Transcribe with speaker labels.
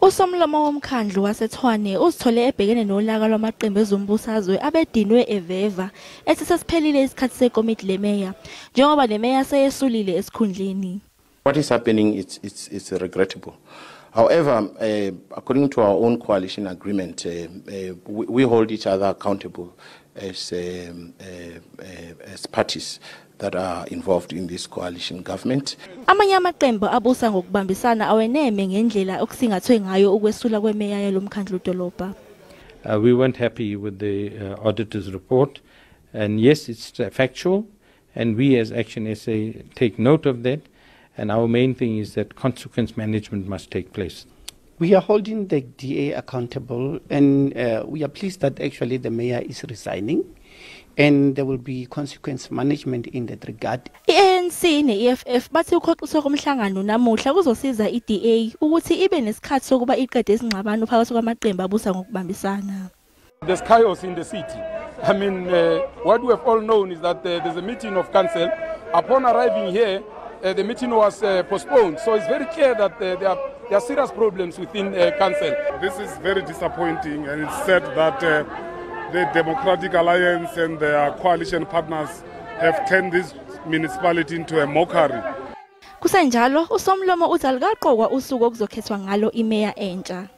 Speaker 1: Usomlomo womkhandlu waseTshwane uzithole ebhekene nolaka lwamaqembu ezombusazwe abedinwe eveva ethi sesiphelile isikhathi sekomiti lemeya njengoba lemeya seyesulile esikhundleni.
Speaker 2: What is happening it's regrettable. However, according to our own coalition agreement, we hold each other accountable as parties that are involved in this coalition government.
Speaker 1: Amanye amaqembu abusa ngokubambisana aweneme ngendlela okusingathwe ngayo ukwesula kwemeya yalomkhandludolobha.
Speaker 3: We weren't happy with the auditor's report, and yes, it's factual, and we as Action SA take note of that, and our main thing is that consequence management must take place.
Speaker 4: We are holding the DA accountable, and we are pleased that actually the mayor is resigning, and there will be consequence management in that regard.
Speaker 1: ANC ne-EFF bathi ukhoxiswa komhlangano namuhla kuzosiza i-DA ukuthi ibe nesikhathi sokuba iqede izingxabano phakathi kwamaqembu abusa ngokubambisana.
Speaker 5: There's chaos in the city. I mean, what we have all known is that there's a meeting of council. Upon arriving here, the meeting was postponed. So it's very clear that there are serious problems within council.
Speaker 6: This is very disappointing, and it's said that the Democratic Alliance and their coalition partners have turned this municipality into a mockery.
Speaker 1: Kusenjalo usomlomo uthi alikaqokwa usuku okuzokhethwa ngalo imeya entsha.